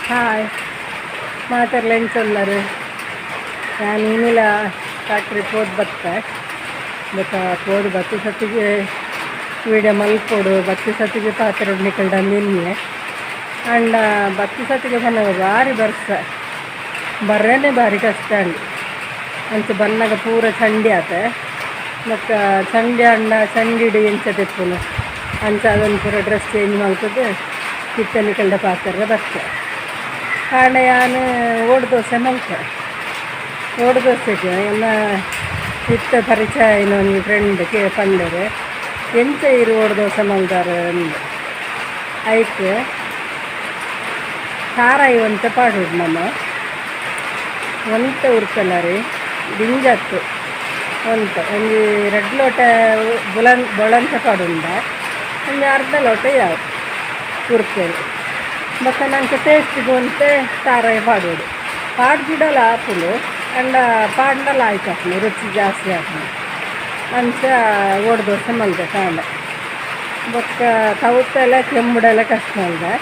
Hi ಮಾತೆರ್ಲ ಎಂಚೊಲ್ಲರು. ಯಾನ್ ಇನಿಲ factory ಪೋದು ಬತ್ತೆ. ಬೊಕ ಪೋದು ಬತ್ತಿ ಸತ್ತಿಗೆ ವೀಡಿಯೋ ಮಲ್ಪೊಡು, ಬತ್ತಿ ಸತ್ತಿಗೆ ಪಾತೆರೊಡು ನಿಕಲ್ಡ ನಿನ್ನೆ. ಆಂಡ ಬತ್ತಿ ಸತ್ತಿಗೆ ಪನ್ನಗ ಬಾರಿ ಬರ್ಸ, ಬರ್ರೆನೆ ಬಾರಿ ಕಷ್ಟ ಅಂಡ್. ಅಂಚ ಬನ್ನಗ ಪೂರ ಚಂಡಿ ಆತ. ಬೊಕ್ಕ ಚಂಡಿ ಆಂಡ ಚಂಡಿಡ್ ಎಂಚ ದೆಪ್ಪುನು? ಅಂಚ ಅದನ್ನು ಪೂರ ಡ್ರೆಸ್ ಚೇಂಜ್ ಮಲ್ತುದು ಇತ್ತೆ ನಿಕಲ್ಡ ಪಾತೆರ ಬತ್ತೆ. ಕಾಂಡೆ ಯಾನ್ ಓಡು ದೋಸೆ ಮಲ್ತೆ. ಓಡು ದೋಸೆಗೆ ಎನ್ನ ಇತ್ತೆ ಪರಿಚಯ ಆಯಿನ ಒಂಜಿ ಫ್ರೆಂಡ್ ಕೆ ಪಂಡೆರ್, ಎಂಚ ಇರು ಓಡು ದೋಸೆ ಮಲ್ದಾರ ಅಂದ್. ಐಕ್ ತಾರಾಯಿ ಒಂತೆ ಪಾಡೋಡು ನಮ. ಒಂತೆ ಉರ್ಪೆಲರಿ, ದಿಂಜತ್ತು ಒಂತೆ. ಒಂಜಿ ರಡ್ಡ್ ಲೋಟ ಬುಲನ್ ಬೊಳಂತೆ ಪಾಡುಂಡ ಒಂಜಿ ಅರ್ಧ ಲೋಟ ಯಾವು ಉರ್ಪೆಲ್. ಬೊಕ್ಕ ನಂಕ್ ಟೇಸ್ಟಿಗೆ ಒಂತೆ ತಾರಾಯಿ ಪಾಡೋಡು. ಪಾಡ್ಜಿಡಲ ಆಪುಂಡು, ಆಂಡ ಪಾಡ್ಂಡಲ ಆಯ್ತು, ರುಚಿ ಜಾಸ್ತಿ ಆಪುಂಡು. ಅಂಚ ಓಡು ದೋಸೆ ಮಲ್ದೆ ಕಾಂಡೆ. ಬೊಕ್ಕ ತೌತೆಲ ಕೆಂಬುಡೆಲ ಕಷ್ಟ ಮಲ್ದೆ.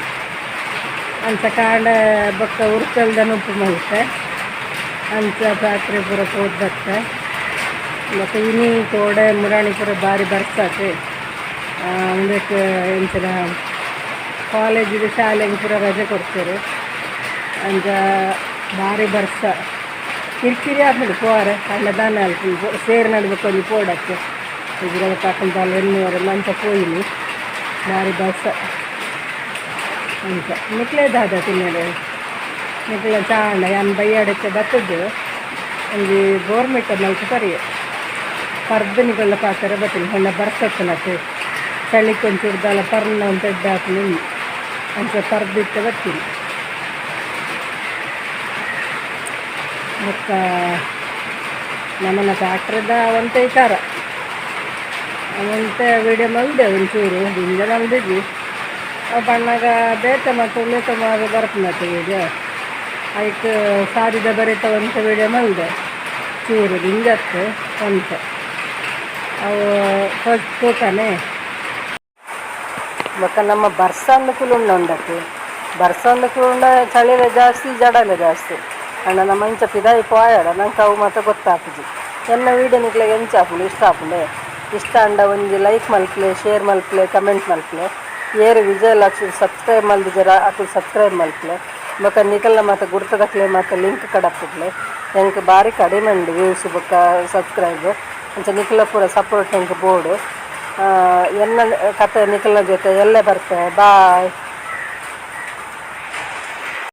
ಅಂಚ ಕಾಂಡೆ ಬೊಕ್ಕ ಉರ್ಪೆಲ್ದ ನುಪ್ಪು ಮಲ್ತೆ. ಅಂಚ ಫ್ಯಾಕ್ಟ್ರಿ ಪೂರ ಪೋದು ಬತ್ತೆ. ಬೊಕ್ಕ ಇನಿ ಕೋಡೆ ಮುರಾಣಿ ಪೂರ ಬಾರಿ ಬರ್ಸಾತ್. ಉಂದೆಕ್ ಎಂಚಿನ ಕಾಲೇಜಿಗೆ ಶಾಲೆಗೆ ಪೂರ ರಜೆ ಕೊಡ್ತಾರೆ. ಅಂಚ ಬಾರಿ ಬರ್ಸ, ಕಿರಿಕಿರಿ ಆಪುಂಡು ಪೋರೆ. ಆಂಡ ದಾನೆ ಅಲ್ಪ ಸೇರ್ ನಡ್ಬೇಕು ಒಂಜಿ ಪೋಡಕ್ಕೆ ಇಜ್ಜಿಡ ಅಕುಲು ಎನ್ನುವರು. ಅಂಚ ಪೋಯಿನಿ. ಬಾರಿ ಬರ್ಸ. ಅಂಚ ನಿಕ್ಲೆ ದಾದ ತಿನ್ನರೆ? ನಿಕ್ಲೆ ಚಾ ಆಂಡ? ಯಾನ್ ಬಯ್ಯಡಿತ್ತೆ ಬತ್ತುದು ಒಂಜಿ ಬೋರ್ಮಿಟ ಮಲ್ತ್ ಪರಿಯೆ. ಪರ್ದು ನಿಕಲ್ನ ಪಾತೆರ ಬತ್ತಿನಿ. ಪಂಡ ಬರ್ಸತ್ತನತ್ತೆ, ಚಳಿಕ್ ಒಂಚೂರು ದಾಲ ಪರ್ಂಡ ಒಂತೆ ಎಡ್ಡೆ ಆಪುಂಡು. ಅಂಚ ಪರ್ದಿತ್ತೆ ಬತ್ತೀನಿ. ಬೊಕ್ಕ ನಮನ ಫ್ಯಾಕ್ಟ್ರಿದ ಒಂತೆ ವಿಚಾರ ಒಂತೆ ವೀಡಿಯೋ ಮಲ್ದೆ. ಒಂಚೂರು ದಿಂಜ ಮಲ್ದಿದ್ವಿ. ಅವು ಪನ್ನಗ ಬೇತೆ ಮತ್ತು ಉಂದೆತ ಮಾತ ಬರ್ಪುನತ್ತೆ ವೀಡಿಯೋ. ಐಕ್ ಸಾದಿದ ಬರಿತ ಒಂತೆ ವೀಡಿಯೋ ಮಲ್ದೆ ಚೂರು, ದಿಂಜತ್ತು ಒಂತೆ. ಅವು ತೂಕನೆ. ಬೊಕ್ಕ ನಮ್ಮ ಬರ್ಸ ಕುಲುಂಡ ಉಂಡತ್ತೆ. ಬರ್ಸ ಕುಲುಂಡ ಚಳಿಲ ಜಾಸ್ತಿ, ಜಡಲ ಜಾಸ್ತಿ. ಆಂಡ ನಮ್ಮ ಇಂಚ ಪಿದಾಯಿ ಪೋಯಡ ನಂಗೆ ಅವು ಮಾತ ಗೊತ್ತಾಪುಜಿ. ಎನ್ನ ವೀಡಿಯೋ ನಿಕ್ಲೆಗ್ ಎಂಚ ಆಪುಂಡು? ಇಷ್ಟ ಆಪುಂಡೆ? ಇಷ್ಟ ಆಂಡ ಒಂಜಿ ಲೈಕ್ ಮಲ್ಪುಲೆ, ಶೇರ್ ಮಲ್ಪುಲೆ, ಕಮೆಂಟ್ ಮಲ್ಪುಲೆ. ಏರು ವಿಜಯಲಕ್ಷ್ಮಿ ಸಬ್ಸ್ಕ್ರೈಬ್ ಮಲ್ದಿಜರ, ಅಕುಲು ಸಬ್ಸ್ಕ್ರೈಬ್ ಮಲ್ಪುಲೆ. ಬೊಕ್ಕ ನಿಕಲ್ನ ಮಾತ ಗುರ್ತದಕ್ಲೆ ಮಾತ ಲಿಂಕ್ ಕಡಪುಡ್ಲೆ. ಎಂಕ್ ಬಾರಿ ಕಡಿಮೆ ಉಂಡು ವ್ಯೂಸ್ ಬೊಕ್ಕ ಸಬ್ಸ್ಕ್ರೈಬ್. ಅಂಚ ನಿಕಲ್ನ ಪೂರ ಸಪೋರ್ಟ್ ಎಂಕ್ ಬೋಡು. ಎನ್ನ ಕತೆ ನಿಕಲ್ನ ಜೊತೆ ಎಲ್ಲೆ ಬರ್ತೆ. ಬಾಯ್.